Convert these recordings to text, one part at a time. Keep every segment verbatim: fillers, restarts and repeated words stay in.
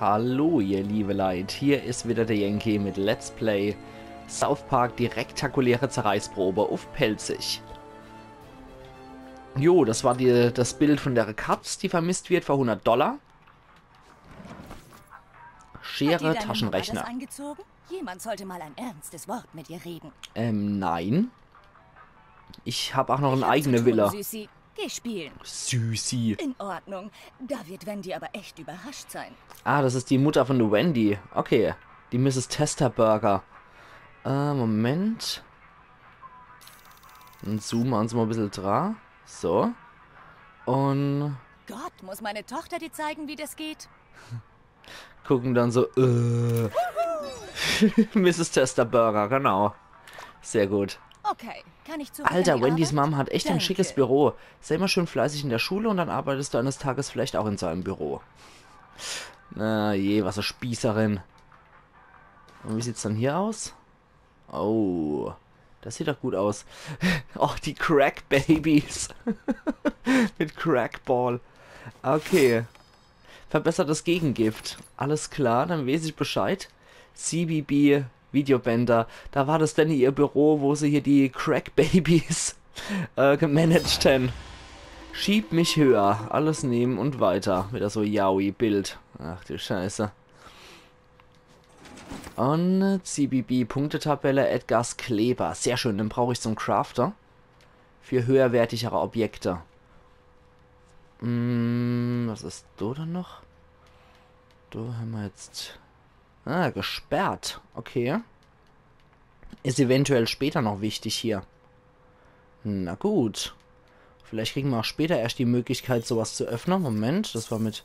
Hallo, ihr liebe Leit, hier is wieder der Yankee mit Let's Play South Park, die rektakuläre Zerreißprobe uff Pälzisch. Jo, das war die, das Bild von der Katz, die vermisst wird, für hundert Dollar. Hat dir Schere, deine Mutter das Taschenrechner. Angezogen? Jemand sollte mal ein ernstes Wort mit ihr reden. Ähm, nein. Ich hab auch noch en eigene Villa. Süßi, geh spielen. Süßi. In Ordnung. Da wird Wendy aber echt überrascht sein. Ah, das is die Mutter von der Wendy. Okay. Die Misses Testaburger. Äh, Moment. Dann zoomen mer uns mal e bissel dra. So. Un Gott, muss meine Tochter dir zeigen, wie das geht? Gucken dann so, äh. Misses Testaburger, genau. Sehr gut. Okay, kann ich zurück an die Arbeit? Alter, Wendys Mom hat echt e schickes Büro. Sei mal schön fleißig in der Schule und dann arbeitest du eines Tages vielleicht auch in so einem Büro. Na je, was e Spießerin. Und wie sieht's dann hier aus? Oh, das sieht doch gut aus. Och, die Crack-Babys. Mit Crackball. Okay. Verbessertes Gegengift. Alles klar, dann weeß ich Bescheid. C B B Videobänder. Da war das dann ihr Büro, wo se hier die Crack-Babys, äh, gemanagt hän. Schieb mich höher. Alles nehmen und weiter. Wieder so Yaoi-Bild. Ach du Scheiße. Un C B B Punktetabelle, Edgars Kleber. Sehr schön, den brauch ich zum Crafter. Für höherwertigere Objekte. Hm, was is do dann noch? Do hämmer jetzt... Ah, gesperrt. Okay. Is eventuell später noch wichtig hier. Na gut. Vielleicht kriegen mer auch später erscht die Möglichkeit, sowas zu öffnen. Moment, das war mit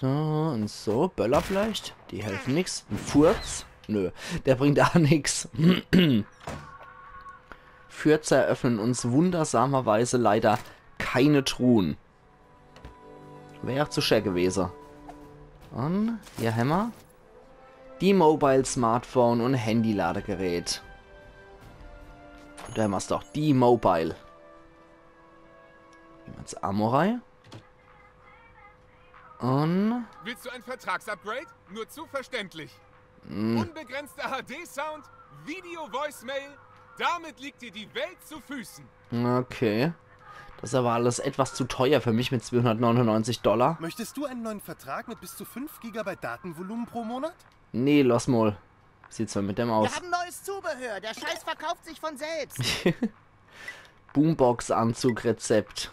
so un so. Böller vielleicht? Die helfen nix. En Furz? Nö, der bringt aa nix. Fürze eröffnen uns wundersamerweise leider keine Truhen. Wär auch zu schä gewese. Un hier hämmer T-Mobile, Smartphone un Handy-Ladegerät. Do hämmer's doch, T-Mobile. Gehn mer ins Ammo rei. Un... Willst du ein Vertragsupgrade? Nur zu verständlich. Hm. Unbegrenzter H D-Sound, Video-Voicemail, damit liegt dir die Welt zu Füßen. Okay. Das is aber alles etwas zu teuer für mich mit zweihundertneunundneunzig Dollar. Möchtest du einen neuen Vertrag mit bis zu fünf Gigabyte Datenvolumen pro Monat? Nee, lass mal. Sieht's mal mit dem aus. Wir haben neues Zubehör. Der Scheiß verkauft sich von selbst. Boombox-Anzug-Rezept.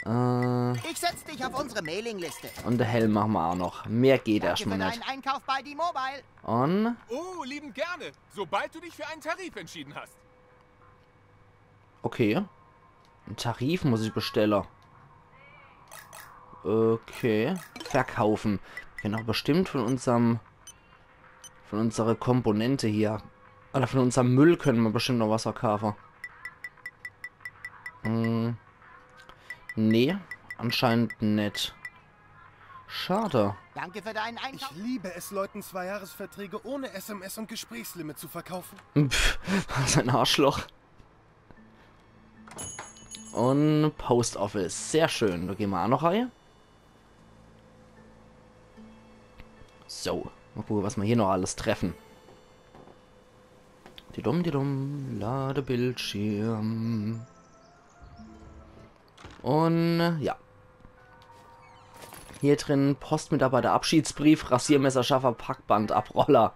Äh, Ich setz dich auf unsere Mailingliste. Un de Helm mache mer auch noch. Mehr geht erscht mal net. Danke für deinen Einkauf bei T-Mobile. Un? Oh, liebend gerne. Sobald du dich für einen Tarif entschieden hast. Okay. En Tarif muss ich bestelle. Okay. Verkaufen. Mir kenne auch bestimmt von unserm, von unserer Komponente hier. Oder von unserm Müll kenne mer bestimmt noch was verkaufe. Hm. Nee, anscheinend net. Schade. Danke für deinen Einkauf. Ich liebe es, Leuten Zweijahresverträge ohne S M S und Gesprächslimit zu verkaufen. Pff, was ein Arschloch. Un Post Office. Sehr schön. Do gehn mer auch noch rei. So, mal gucke, was mer hier noch alles treffen. Didum, didum, Ladebildschirm. Un, ja. Hier drin Postmitarbeiter, Abschiedsbrief, Rasiermesser, Schaffer, Packband, Abroller.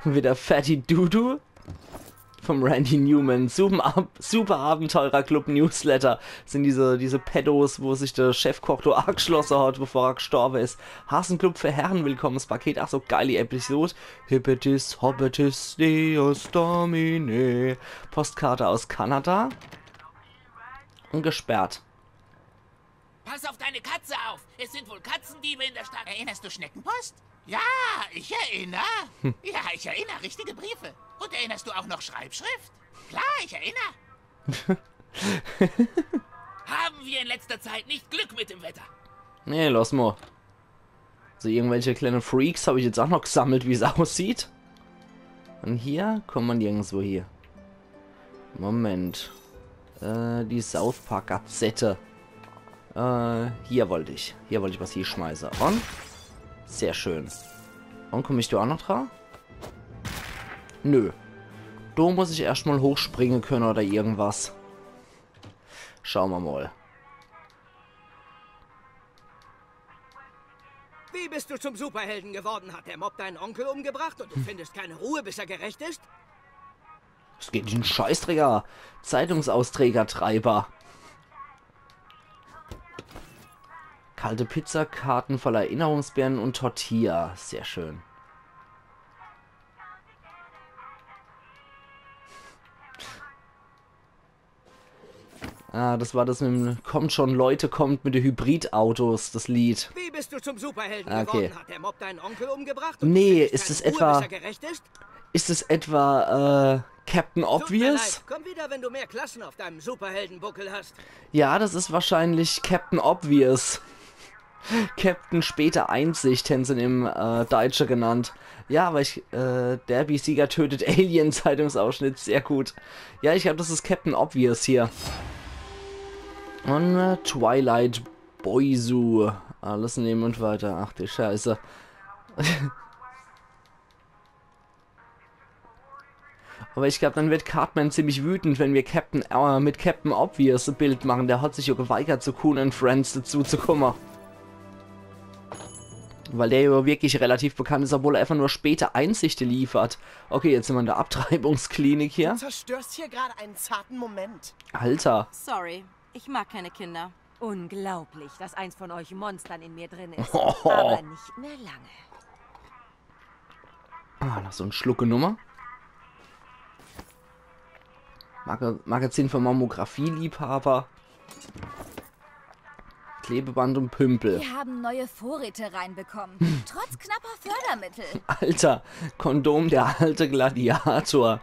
Wieder Fatty Dudu vom Randy Newman. Super Ab-, Super Abenteurer Club Newsletter sin diese, diese Pedos, wo sich de Chefkoch do angeschlosse hat, bevor er gestorbe is. Hasenclub für Herren, Willkommenspaket. Ach so, geile Episode. Hippitis, Hoppitis, Dios Domine. Postkarte aus Kanada. Un gesperrt. Pass auf deine Katze auf! Es sind wohl Katzendiebe in der Stadt. Erinnerst du Schneckenpost? Ja, ich erinnere. Ja, ich erinnere. Richtige Briefe. Und erinnerst du auch noch Schreibschrift? Klar, ich erinnere. Haben wir in letzter Zeit nicht Glück mit dem Wetter? Nee, lass mal. So irgendwelche kleine Freaks hab ich jetzt auch noch gesammelt, wie's aussieht. Un hier kommt mer nirgendswo hie. Moment. Äh, die South Park Gazette. Äh, hier wollt ich. Hier wollt ich was hieschmeiße. Und? Sehr schön. Und komm ich do aa noch dra? Nö. Do muss ich erscht mal hochspringe könne oder irgendwas. Schau mer mal. Wie bist du zum Superhelden geworden? Hat der Mob deinen Onkel umgebracht und du findest keine Ruhe, bis er gerecht ist? Es geht dich en Scheißdreck aa. Zeitungsausträgertreiber. Kalte Pizza, Karten voller Erinnerungsbeeren und Tortilla. Sehr schön. Ah, das war das mit dem „Kommt schon, Leute, kommt“ mit de Hybridautos, das Lied. Wie bist du zum Superhelden Ah, okay. geworden? Hat der Mob deinen Onkel umgebracht? Und Nee, du findest ist es keine Ruhe, etwa- bis er gerecht ist? Ist es etwa, äh, Captain Tut mir Obvious? Leid. Komm wieder, wenn du mehr Klassen auf deinem Superheldenbuckel hast. Ja, das ist wahrscheinlich Captain Obvious. Captain späte Einsicht, hän se ihn im äh, Deutsche genannt. Ja, aber ich, äh, Derby-Sieger tötet Alien, Zeitungsausschnitt, sehr gut. Ja, ich glaub, das ist Captain Obvious hier. Und äh, Twilight Boisu. Alles nehmen und weiter. Ach du Scheiße. Aber ich glaub, dann wird Cartman ziemlich wütend, wenn wir Captain, äh, mit Captain Obvious e Bild machen. Der hat sich ja geweigert, zu Coon and Friends dazu zu kommen. Weil der ja wirklich relativ bekannt ist, obwohl er einfach nur späte Einsichte liefert. Okay, jetzt sind wir in der Abtreibungsklinik hier. Zerstörst hier gerade einen zarten Moment. Alter. Sorry, ich mag keine Kinder. Unglaublich, dass eins von euch Monstern in mir drin ist. Aber nicht mehr lange. Ah, noch so ein Schlucke Nummer. Maga Magazin für Mammographie-Liebhaber. Klebeband und Pümpel. Wir haben neue Vorräte reinbekommen. Trotz knapper Fördermittel. Alter, Kondom der alte Gladiator.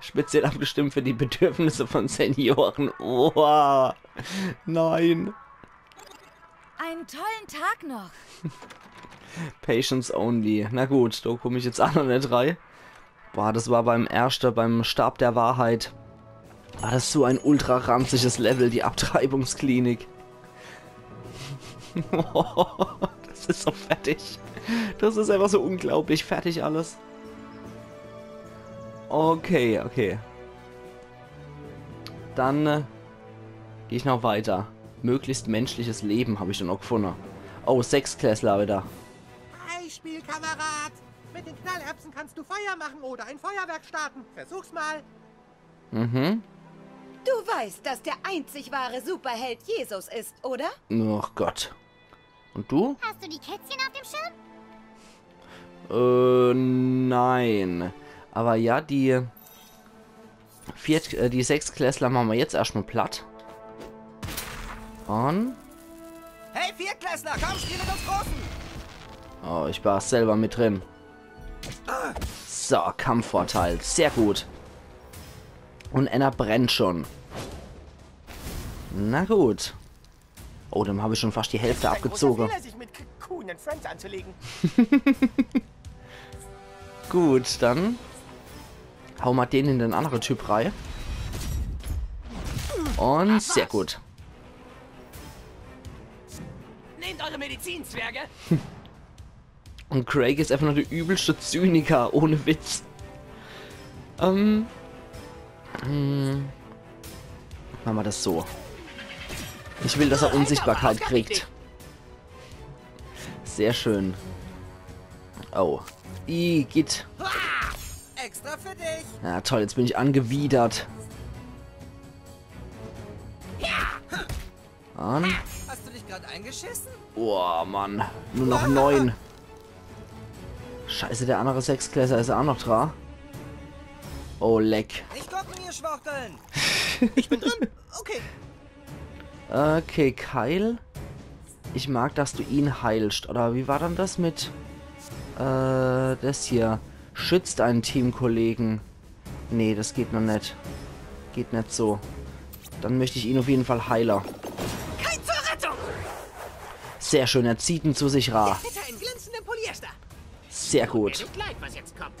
Speziell abgestimmt für die Bedürfnisse von Senioren. Oha. Nein. Einen tollen Tag noch. Patience only. Na gut, da komm ich jetzt aa noch net rei. Boah, das war beim erschte, beim Stab der Wahrheit. War das so ein ultra ranziges Level, die Abtreibungsklinik. Das ist so fertig. Das ist einfach so unglaublich fertig alles. Okay, okay. Dann äh, geh ich noch weiter. Möglichst menschliches Leben hab ich dann auch gefunden. Oh, Sechstklässler wieder. Hi, Spielkamerad! Mit den Knallerbsen kannst du Feuer machen oder ein Feuerwerk starten. Versuch's mal. Mhm. Du weißt, dass der einzig wahre Superheld Jesus ist, oder? Ach Gott. Und du? Hast du die Kätzchen auf dem Schirm? Äh, nein. Aber ja, die Viert, äh, die Sechstklässler machen wir jetzt erstmal platt. Und Hey, Viertklässler, komm, spiel mit uns Großen! Oh, ich war selber mit drin. So, Kampfvorteil. Sehr gut. Und einer brennt schon. Na gut. Oh, dem habe ich schon fast die Hälfte Ein großer abgezogen. Fehler, sich mit K- Coon and Friends anzulegen. Gut, dann hauen wir den in den anderen Typ rein. Und sehr gut. Nehmt eure Medizin, Zwerge! Und Craig ist einfach nur der übelste Zyniker, ohne Witz. Ähm. Hm, machen wir das so. Ich will, dass er Unsichtbarkeit kriegt. Sehr schön. Oh. Igitt. Extra für dich! Ja, toll, jetzt bin ich angewidert. Mann. Hast du dich gerade eingeschissen? Boah, Mann. Nur noch neun. Scheiße, der andere Sechstklässler ist auch noch dran. Oh, leck. Nicht gucken, ihr Schwuchteln! Ich bin drin! Okay. Okay, Kyle. Ich mag, dass du ihn heilst. Oder wie war dann das mit... Äh, das hier. Schützt einen Teamkollegen. Nee, das geht noch net. Geht net so. Dann möchte ich ihn auf jeden Fall heilen. Kein zur Rettung! Sehr schön, er zieht ihn zu sich ra. Bitte in glänzendem Polyester! Sehr Mir gut. nicht leid, was jetzt kommt.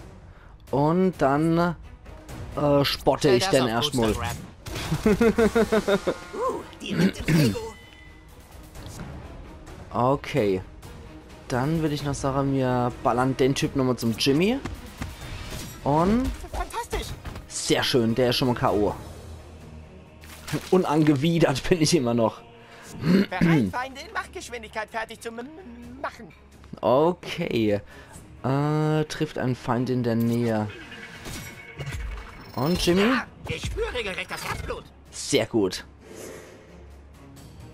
Und dann äh, spotte ich den erstmal. Uh, direkt ins Ego! Okay. Dann würd ich noch sage, mir ballern den Typ nochmal zum Jimmy. Und Fantastisch! sehr schön, der is schon mal K O. Und angewidert bin ich immer noch. Bereit, Feinde in Machgeschwindigkeit fertig zu m- m- machen. Okay. Äh, trifft einen Feind in der Nähe. Und Jimmy? Ich spüre regelrecht das Herzblut. Sehr gut.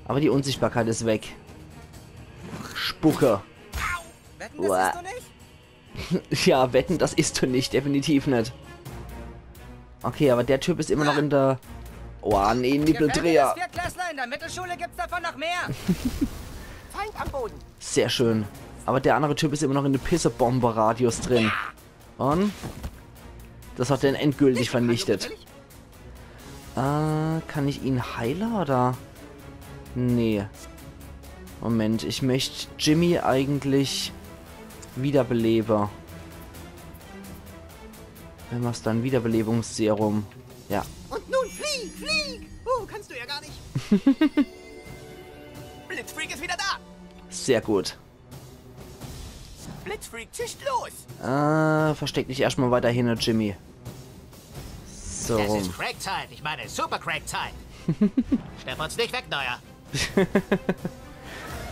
Aber die Unsichtbarkeit is weg. Spucke. Wetten, das Uah. Isst du nicht? Ja, wetten, das isst du nicht. Definitiv net. Okay, aber der Typ is immer noch in der... Oh, nee, Gefällt dir das, Nippeldreher. Viertklässler? In der Mittelschule gibt's davon noch mehr. Feind am Boden. Sehr schön. Aber der andere Typ is immer noch in der Pissebombe-Radius drin. Und das hat den endgültig vernichtet. Äh, kann ich ihn heile, oder? Nee. Moment, ich möcht Jimmy eigentlich wiederbelebe. Wenn was dann Wiederbelebungsserum. Ja. Und nun flieg, flieg! Oh, kannst du ja gar nicht. Blitzfreak ist wieder da! Sehr gut. Blitzfreak zischt los! Äh, versteck dich erstmal weiter hinne, Jimmy. Das So. ist Craig-Zeit, ich meine Super-Craig-Zeit. Schlepp uns nicht weg, Neuer.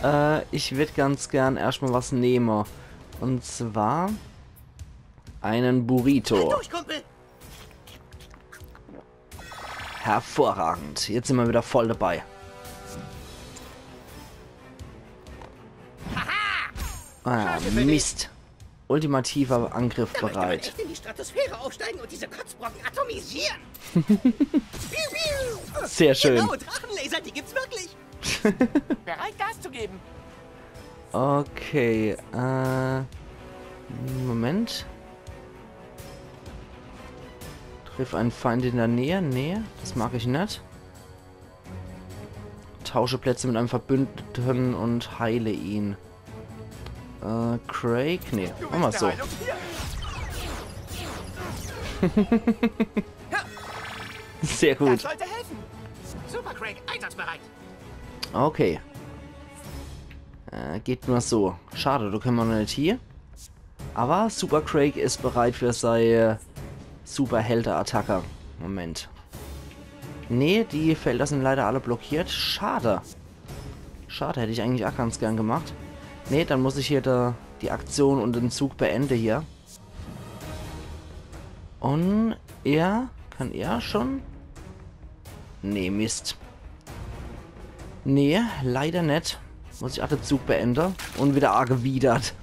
Äh, ich würd ganz gern erstmal was nehme. Und zwar einen Burrito. Durch, Kumpel! Hervorragend. Jetzt sind wir wieder voll dabei. Ah, Mist. Ultimativer Angriff Damit kann man bereit. Echt in die Stratosphäre aufsteigen und diese Kotzbrocken atomisieren. Piu, piu. Sehr schön. Genau, Drachenlaser, die gibt's wirklich. Bereit, Gas zu geben. Okay, äh. Moment. Triff einen Feind in der Nähe. Nee, das mag ich net. Tausche Plätze mit einem Verbündeten und heile ihn. Äh, Craig? Nee, Du mach mal willst so. eine Heilung? Hier. Sehr Das gut. Sollte helfen. Super Craig, einsatzbereit. Okay. Äh, geht nur so. Schade, do könne mer noch net hie. Aber Super Craig is bereit für sei Superhelde-Attacke. Moment. Nee, die Felder sind leider alle blockiert. Schade. Schade, hätt ich eigentlich ach ganz gern gemacht. Nee, dann muss ich hier da die Aktion und den Zug beende hier. Und er, kann er schon? Nee, Mist. Nee, leider net. Muss ich ach den Zug beende. Und wieder angewidert.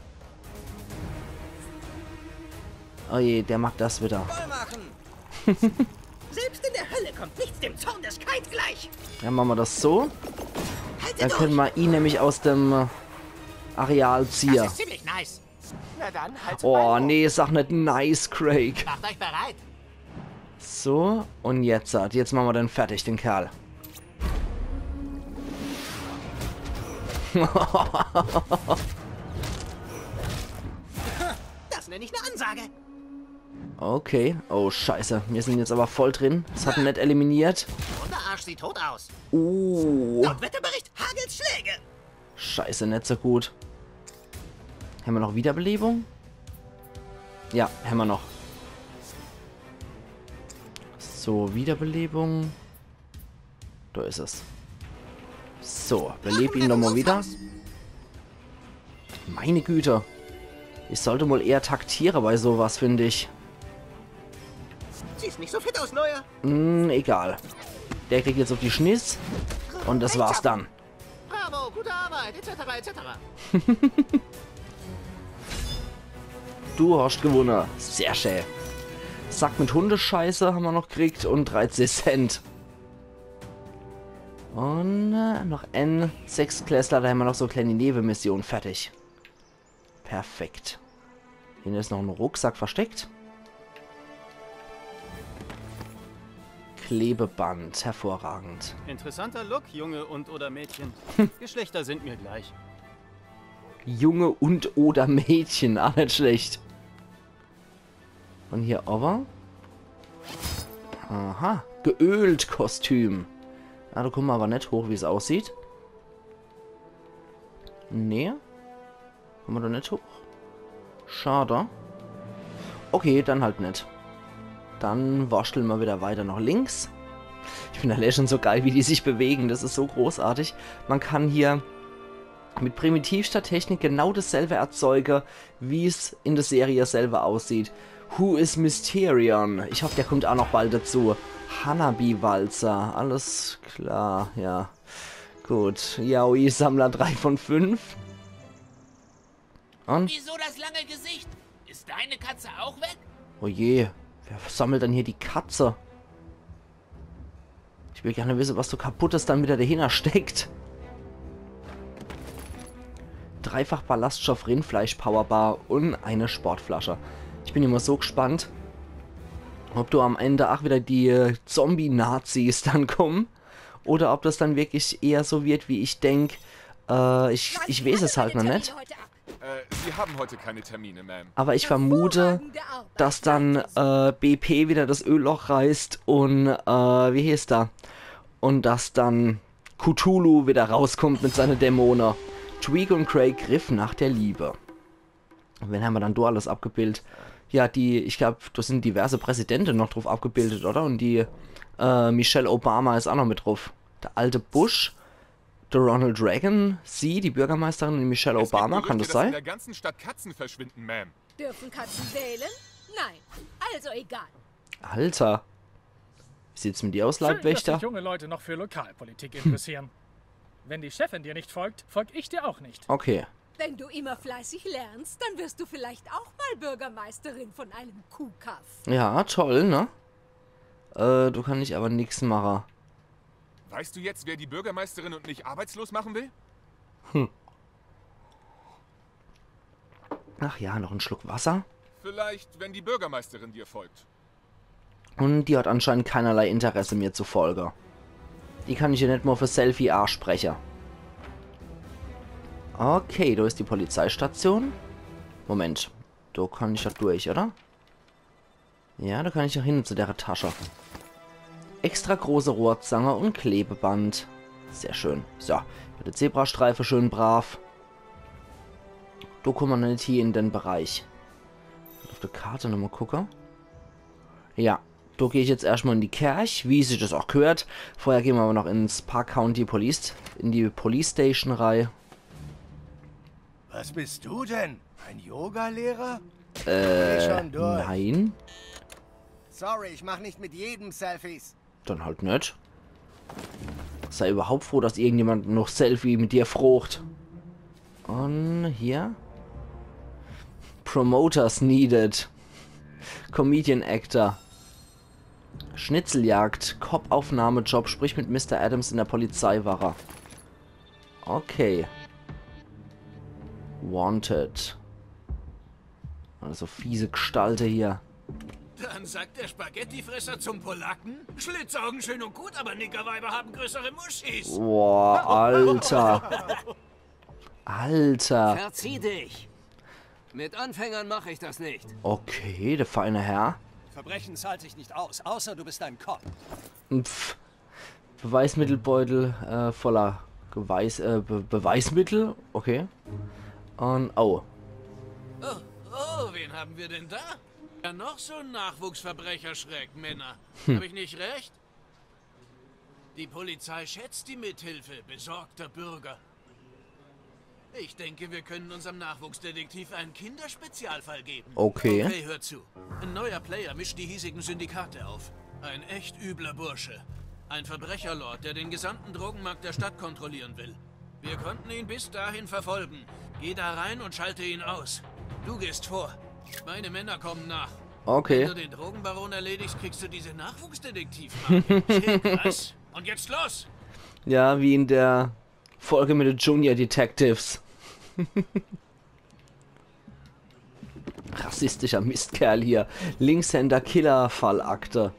Oh je, der mag das wieder. Voll machen. Selbst in der Hölle kommt nichts dem Zorn des Kite gleich. Dann mache mer das so. Halte Dann durch. könne mer ihn nämlich aus dem äh, Areal ziehe. Das ist ziemlich nice. Na dann, halt Oh, Bein hoch. Nee, sag net nice, Craig. Macht euch bereit. So, und jetzt, äh, jetzt mache mer den fertig, den Kerl. Das nenne ich eine Ansage. Okay. Oh, scheiße. Mir sind jetzt aber voll drin. Das hat er net eliminiert. Unser Arsch sieht tot aus. Uh. Laut Wetterbericht hagelt Schläge. Scheiße, net so gut. Hämmer noch Wiederbelebung? Ja, hämmer noch. So, Wiederbelebung. Da is es. So, beleb ihn nochmal wieder. Meine Güte. Ich sollte wohl eher taktiere bei sowas, find ich. Siehst nicht so fit aus, Neuer. Hm, egal. Der kriegt jetzt auf die Schniss. Und das war's dann. Bravo, gute Arbeit, et cetera, et cetera. Du hast gewunne. Sehr schön. Sack mit Hundescheiße hämmer noch gekriegt und dreizehn Cent. Und äh, noch en Sechstklässler, da hämmer noch so kleine Nebenmission fertig. Perfekt. Hier is noch en Rucksack versteckt. Klebeband, hervorragend. Interessanter Look, Junge und oder Mädchen. Geschlechter sind mir gleich. Junge und oder Mädchen, ach net schlecht. Und hier aber. Aha, geölt Kostüm. Na, da kumme mer aber net hoch, wie's aussieht. Nee. Komme mer do net hoch? Schade. Okay, dann halt net. Dann waschtle mer wieder weiter nach links. Ich find allee schon so geil, wie die sich bewegen. Das is so großartig. Man kann hier mit primitivster Technik genau dasselbe erzeuge, wie's in der Serie selber aussieht. Who is Mysterion? Ich hoff, der kommt auch noch bald dazu. Hanabi-Walzer. Alles klar, ja. Gut. Yaoi-Sammler drei von fünf. Und? Wieso das lange Gesicht? Ist deine Katze auch weg? Oh je. Wer sammelt denn hier die Katze? Ich will gerne wissen, was so Kaputtes dann wieder dahinter steckt. Dreifach Ballaststoff, Rindfleisch, Powerbar und eine Sportflasche. Ich bin immer so gespannt, ob do am Ende auch wieder die, äh, Zombie-Nazis dann kommen. Oder ob das dann wirklich eher so wird, wie ich denk. Äh, ich, ich weiß es halt noch nicht. Äh, Sie haben heute keine Termine, Ma'am. Aber ich vermute, dass dann, äh, B P wieder das Ölloch reißt und, äh, wie heißt er? Und dass dann Cthulhu wieder rauskommt mit seine Dämone. Tweek und Craig, Griff nach der Liebe. Wen haben wir dann do alles abgebildet? Ja, die, ich glaub, da sind diverse Präsidente noch drauf abgebildet, oder? Und die, äh, Michelle Obama is auch noch mit drauf. Der alte Bush, der Ronald Reagan, sie, die Bürgermeisterin, die Michelle Obama, kann das sein? Es gibt Gerüchte, dass in der ganzen Stadt Katzen verschwinden, Ma'am. Dürfen Katzen wählen? Nein. Also egal. Alter. Wie sieht's mit dir aus, Leibwächter? Schön, dass sich junge Leute noch für Lokalpolitik interessieren. Wenn die Chefin dir nicht folgt, folg ich dir auch nicht. Okay. Wenn du immer fleißig lernst, dann wirst du vielleicht auch mal Bürgermeisterin von einem Kuhkaff. Ja, toll, ne? Äh, do kann ich aber nix mache. Weißt du jetzt, wer die Bürgermeisterin und mich arbeitslos machen will? Ach ja, noch en Schluck Wasser. Vielleicht, wenn die Bürgermeisterin dir folgt. Und die hat anscheinend keinerlei Interesse, mir zu folge. Die kann ich ja net mal für Selfie anspreche. Okay, do is die Polizeistation. Moment, do kann ich ja durch, oder? Ja, do kann ich ja hin zu der Tasche. Extra große Rohrzange und Klebeband. Sehr schön. So, de Zebrastreife schön brav. Do kommen wir net hier in den Bereich. Auf der Karte nochmal gucke. Ja, do geh ich jetzt erstmal in die Kerch, wie sich das auch gehört. Vorher gehen wir aber noch ins Park County Police, in die Police Station rein. Was bist du denn? Ein Yoga-Lehrer? Äh, schon durch. Nein. Sorry, ich mach nicht mit jedem Selfies. Dann halt net. Sei überhaupt froh, dass irgendjemand noch Selfie mit dir frocht. Und hier? Promoters needed. Comedian Actor. Schnitzeljagd. Cop-Aufnahmejob. Sprich mit Mister Adams in der Polizeiwache. Okay. Wanted. Also fiese Gestalte hier. Dann sagt der Spaghettifresser zum Polacken: Schlitzaugen schön und gut, aber Nickerweiber haben größere Muschis. Boah, Alter. Alter. Verzieh dich. Mit Anfängern mache ich das nicht. Okay, der feine Herr. Verbrechen zahlt sich nicht aus, außer du bist ein Cop. Pff. Beweismittelbeutel äh, voller Geweis, äh, Be Beweismittel. Okay. Und, oh. Oh, oh, wen haben wir denn da? Ja, noch so ein Nachwuchsverbrecherschreck, Männer. Hab ich nicht recht? Die Polizei schätzt die Mithilfe besorgter Bürger. Ich denke, wir können unserem Nachwuchsdetektiv einen Kinderspezialfall geben. Okay. Okay, hört zu. Ein neuer Player mischt die hiesigen Syndikate auf. Ein echt übler Bursche. Ein Verbrecherlord, der den gesamten Drogenmarkt der Stadt kontrollieren will. Wir konnten ihn bis dahin verfolgen. Geh da rein und schalte ihn aus. Du gehst vor. Meine Männer kommen nach. Wenn Okay. du den Drogenbaron erledigst, kriegst du diese Nachwuchsdetektiv-Marke. Schick, was? Und jetzt los! Ja, wie in der Folge mit den Junior Detectives. Rassistischer Mistkerl hier. Linkshänder-Killer-Fallakte.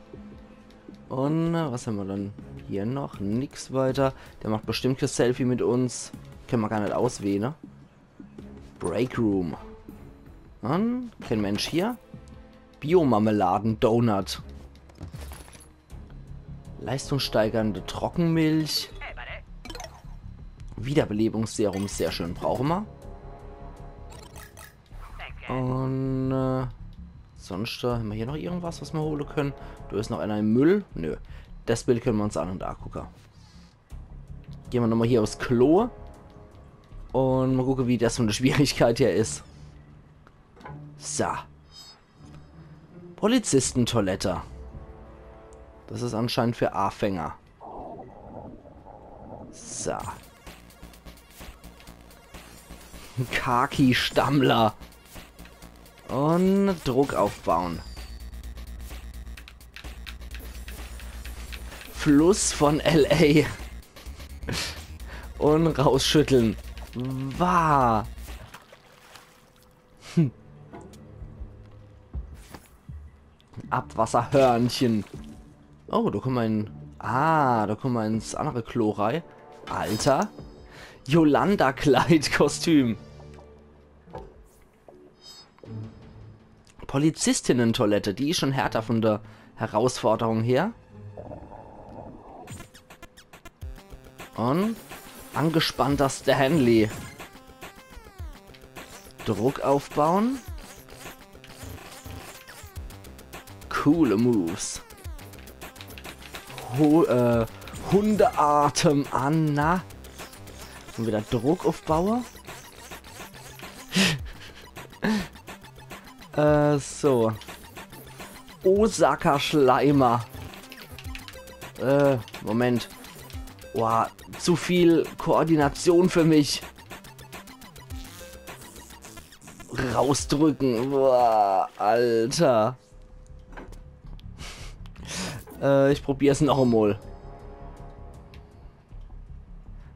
Und äh, was haben wir dann hier noch? Nix weiter. Der macht bestimmt kein Selfie mit uns. Können wir gar nicht auswählen, ne? Break Room. Dann, kein Mensch hier. Biomarmeladen-Donut. Leistungssteigernde Trockenmilch. Wiederbelebungsserum, sehr schön, brauche mer. Un äh, sonst äh, hämmer hier noch irgendwas, was mer hole kenne? Do is noch ener im Müll. Nö. Des Bild kenne mer uns aa noch agucke. Gehn mer nochmol hier uffs Klo. Un mol gucke, wie des vun de Schwierigkeit her is. So. Polizistentoilette. Des is anscheinend für Aafänger. So. Khaki-Stammler. Un Druck aufbaue. Fluss vun L A. Un rausschüttle. Wah. Hm. Abwasserhörnche. Oh, do kumme mer in... Ah, do kumme mer ins annere Klo rei. Alter. Yolanda-Kleid-Kostüm. Polizistinnen-Toilette, die is schun härter vun de Herausforderung her. Un angespannter Stanley. Druck aufbaue. Coole Moves. Ho äh, Hundeatem an, na? Un wieder Druck aufbaue. Äh, so. Osaka-Schleimer. Äh, Moment. Boah, zu viel Koordination für mich. Rausdrücke. Boah, Alter. Äh, ich probier's noch emol.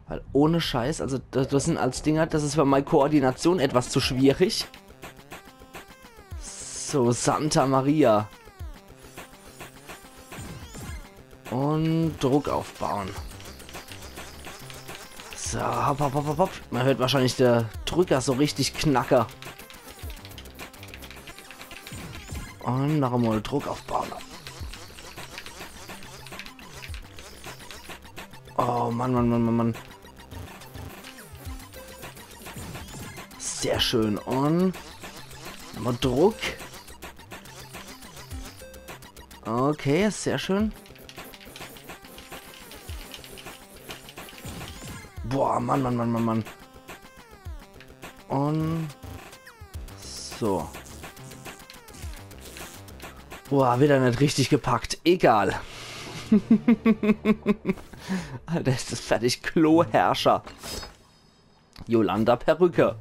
Weil ohne Scheiß, also des, des sin als Dinger, des is für mei Koordination etwas zu schwierig. So, Santa Maria. Un Druck aufbaue. So, hopp, hopp, hopp, hopp, hopp. Mer hört wahrscheinlich de Drücker so richtig knacke. Un noch emol Druck aufbaue. Oh Mann, Mann, Mann, Mann, Mann. Sehr schön. Un nochmol Druck. Okay, sehr schön. Boah, Mann, Mann, Mann, Mann, Mann. Un so. Boah, wieder net richtig gepackt. Egal. Alter, is des fertig. Kloherrscher. Yolanda Perücke.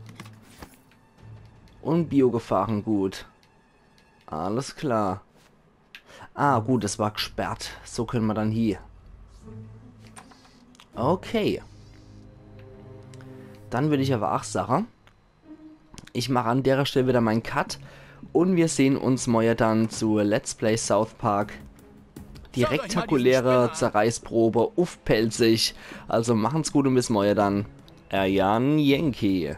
Un Biogefahrengut. Alles klar. Ah, gut, des war gsperrt. So kenne mer dann hie. Okay. Dann würd ich awwer ach sage, ich mach an dere Stell wieder mein Cut un mir sehn uns morje dann zu Let's Play South Park. Die rektakuläre Zerreißprobe uff Pälzisch. Also machen's gut un bis morje dann. Eier Jan Yankee.